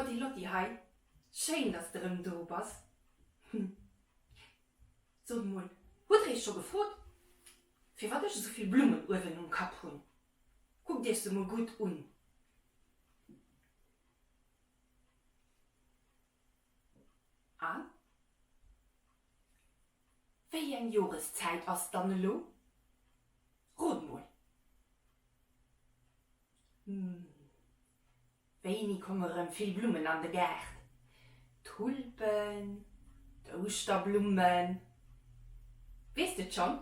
Gotti Lotti hei, schéin dass de rëm do bass. Sot mol, hutt der iech scho gefrot, firwat ech esou vill Blummen uewen um Kapp hunn? Kuckt iech se mol gutt un. An? Wéi eng Joreszäit ass dann elo? Rot mol. Hm. Wéini komme rëm vill Blummen an de Gaart? Tulpen, d'Ouschterblummen. Weess d'et schonn?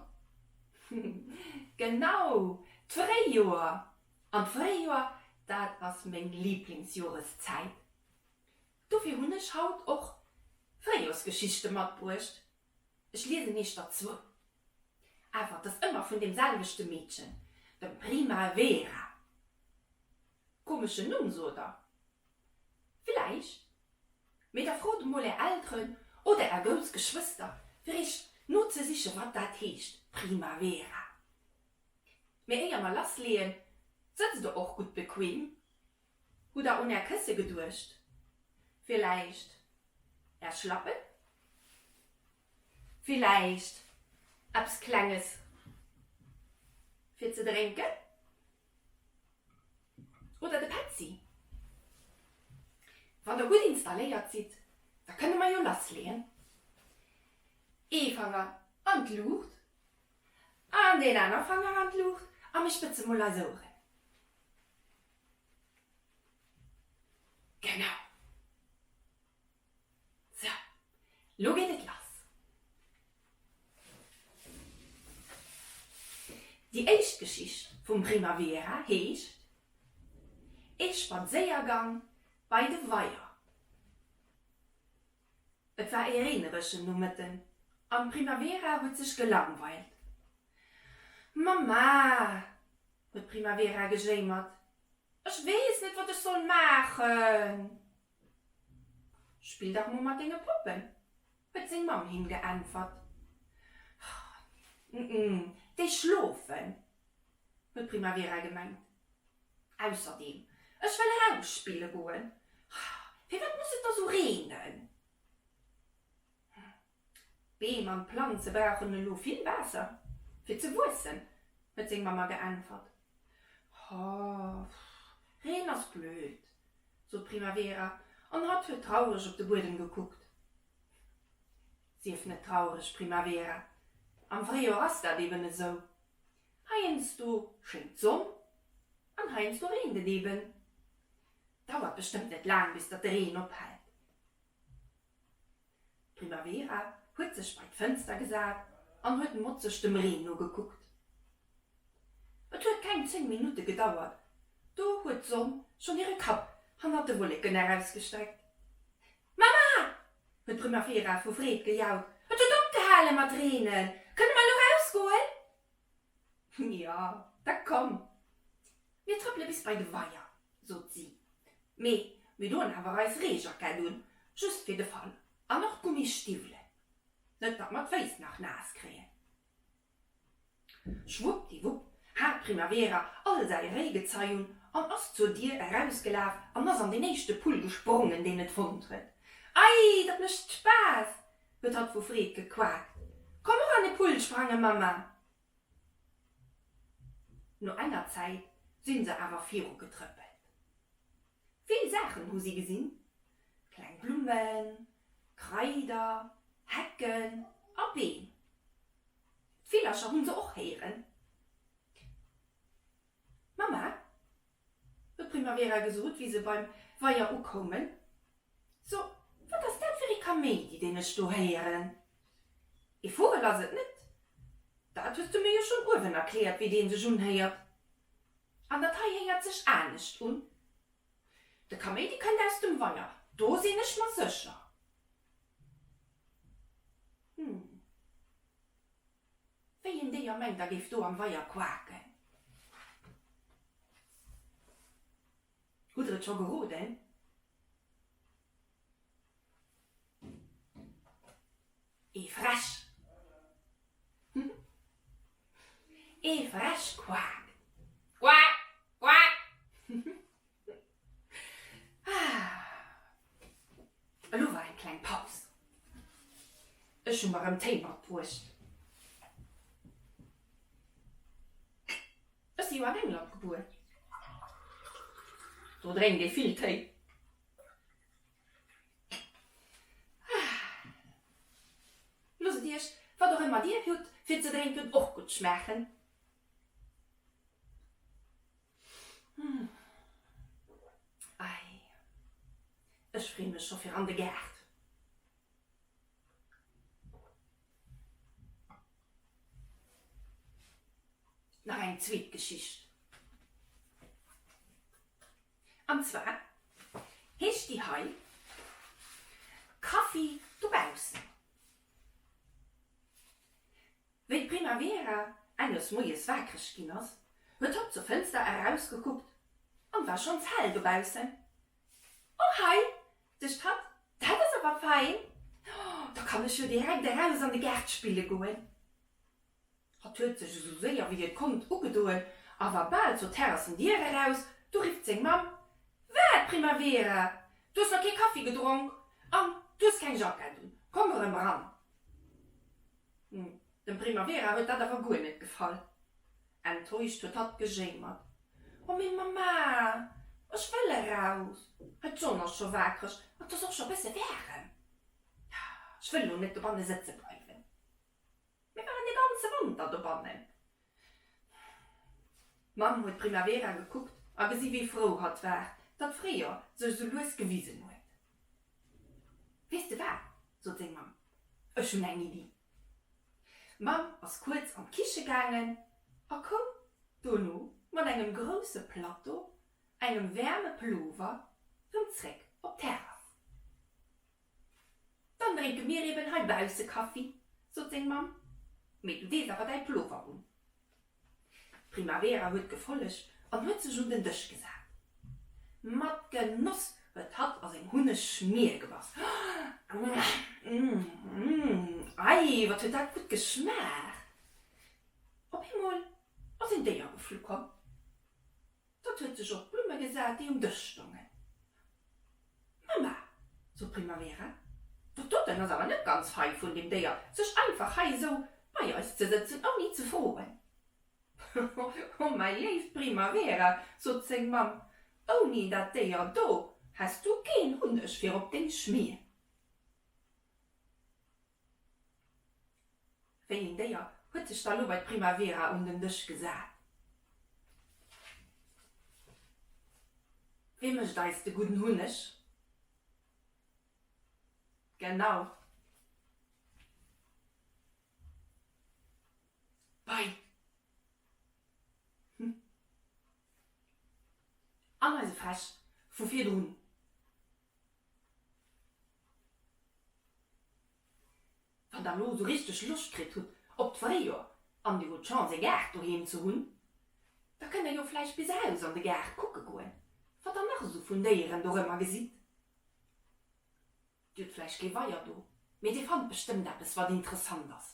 Genau, d'Fréijoer! An d'Fréijoer, dat ass meng Liblingsjoreszäit. Dofir hunn ech haut och Fréijorsgeschichte matbruecht. Ech liesen iech der zwou. Awer et ass ëmmer vun deem selwechte Meedchen, dem Primavera. Komeschen Numm, sot der villäicht, mee da frot emol är Elteren oder är grouss Geschwëster, fir iech nozesichen, wat dat heescht, Primavera. Mee éier mer lassleeën, sëtzt der och gutt bequem? Hutt der un är Kësse geduecht? Villäicht är Schlappen? Villäicht eppes Klenges fir ze drénken? Oder de Petzi? Wann der gutt installéiert sidd, da kënne mer jo lassleeën. Ee Fanger an d'Luucht an deen aner Fanger an d'Luucht a mir spëtze mol eis Oueren. Genau. Sou, lo geet et lass. Déi éischt Geschicht vum Primavera heescht Ee Spadséiergang bei de Weier. Et war ee reenereschen Nomëtten an d'Primavera huet sech gelangweilt. Mamma, huet d'Primavera gejéimert, ech weess net, wat ech soll maachen. Spill dach mol mat denge Poppen, huet seng Mamm him geäntwert. Déi schlofen, huet d'Primavera gemengt. Ausserdeem, ech wëll eraus spille goen. Firwat muss et da sou reenen? D'Beem an d'Planze brauchen elo vill Waasser, fir ze wuessen, huet seng Mamma geäntwert. Ho, Reen ass blöd, sot d'Primavera an hatt huet traureg op de Buedem gekuckt. Sief net traureg, Primavera, am Fréijoer ass dat eben esou. Heiansdo schéngt d'Sonn an heiansdo reent et eben. Dauert bestëmmt net laang, bis datt de Reen ophält. D'Primavera huet sech bei d'Fënster gesat an huet motzeg dem Reen nogekuckt. Et huet keng 10 Minutte gedauert, do huet d'Sonn schonn hire Kapp hannert de Wolleken erausgestreckt. Mamma! huet d'Primavera vu Freed gejaut, et huet opgehale mat reenen! Kënne mer elo rausgoen? Jo, da komm, mir trëppele bis bei de Weier, sot si. Mee mir doen awer eis Reejackett un, just fir de Fall, an och d'Gummistiwwelen, net datt mer d'Féiss nach naass kréien. Schwuppdiwupp hat d'Primavera all säi Réigezei un an ass zur Dier erausgelaf an ass an deen éischte Pull gesprongen, deen et fonnt huet. Ei, dat mécht Spaass! huet hatt vu Freed gequaakt. Komm och an de Pull sprangen, Mamma! No enger Zäit sinn se awer viru getrëppelt. Vill Saachen hu si gesinn, kleng Blummen, Kraider, Hecken a Beem. D'Villercher hunn se och héieren. Mamma, huet d'Primavera gesot, wéi se beim Weier ukoumen, so, wat ass dat fir ee Kaméidi, deen ech do héieren? Ee Vugel ass et net, dat hues du mir jo schonn uewen erkläert, wéi dee sech unhéiert. An dat hei héiert sech anescht un. De Kaméidi kënnt aus dem Weier, do sinn ech mer sécher. Hm. Wéi een Déier mengt der géif do am Weier quaken? Hutt der et scho geroden? Ee Fräsch! Ee Fräsch quaakt! Quak! Quak! Paus. Ech hu mer erëm Téi matbruecht. Ech si jo an England gebuer. Do drénkt ee vill Téi. Loosst et iech, wat och ëmmer dir hutt fir ze drénken, och gutt schmaachen. Ei, ech free mech scho fir an de Gaart. Nach eng zweet Geschicht. An zwar heescht déi hei Kaffi dobaussen. Wéi d'Primavera enges Moies waakreg ginn ass, huet hatt zur Fënster erausgekuckt an war schonns hell dobaussen. Oh hei, duecht hatt, dat ass awer fein, da kann ech jo direkt eraus an de Gaart spille goen. Hatt huet sech esou séier wéi et konnt ugedoen a war bal zur Terrassendier eraus, du rifft seng Mamm, Wat, Primavera, du hues nach kee Kaffi gedronk an du hues keng Jackett un, komm erëm eran. Dem Primavera huet dat awer guer net gefall. Enttäuscht huet hatt gejéimert, O mee Mamma, ech wëll eraus, hei d'Sonn ass scho waakreg an 't ass och scho bësse waarem. Ech wëll lo net dobanne sëtze bleiwen. Mir waren de ganze Wanter dobannen. D'Mamm huet d'Primavera gekuckt a gesi wéi frou hatt war, datt d'Fréijoer sech esou lues gewisen huet. Weess de wat, sot seng Mamm, ech hunn eng Iddi. D'Mamm ass kuerz an d'Kiche gaangen a koum dono mat engem grousse Plateau, engem waarme Plover, rëm zréck op d'Terrass. Dann drénke mir eben hei bausse Kaffi, sot seng Mamm, mee du dees awer däi Plover un. D'Primavera huet gefollegt an huet sech un den Dësch gesat. Mat Genoss huet hatt a seng Hunnegschmier gebass. Ei, wat huet dat gutt geschmaacht! Op eemol ass een Déier geflu komm. Dat huet sech op d'Blumme gesat, déi um Dësch stongen. Mamma, sot d'Primavera, dat doten ass awer net ganz fei vun deem Déier, sech einfach hei esou bei eis ze sëtzen, ouni ze froen. O mäi léift Primavera, sot seng Mamm, ouni dat Déier do häss du keen Hunneg fir op deng Schmier. Wéi een Déier huet sech da lo bei d'Primavera un den Dësch gesat? Wee mécht eis de gudden Hunneg? Genau. D'Bei. An eise Fräsch vu virdrun. Wann der elo esou richteg Loscht kritt hutt op d'Fréijoer an dir hutt d'Chance ee Gaart doheem ze hunn, da kënnt der jo vläicht bis eraus an de Gaart kucke goen, wat der nach esou vun Déieren dorëmmer gesitt. Dir hutt vläicht kee Weier do, mee dir fannt bestëmmt eppes wat interessant ass.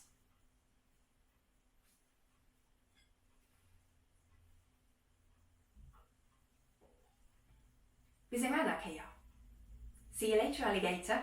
Bis eng aner Kéier. See you later, Alligator.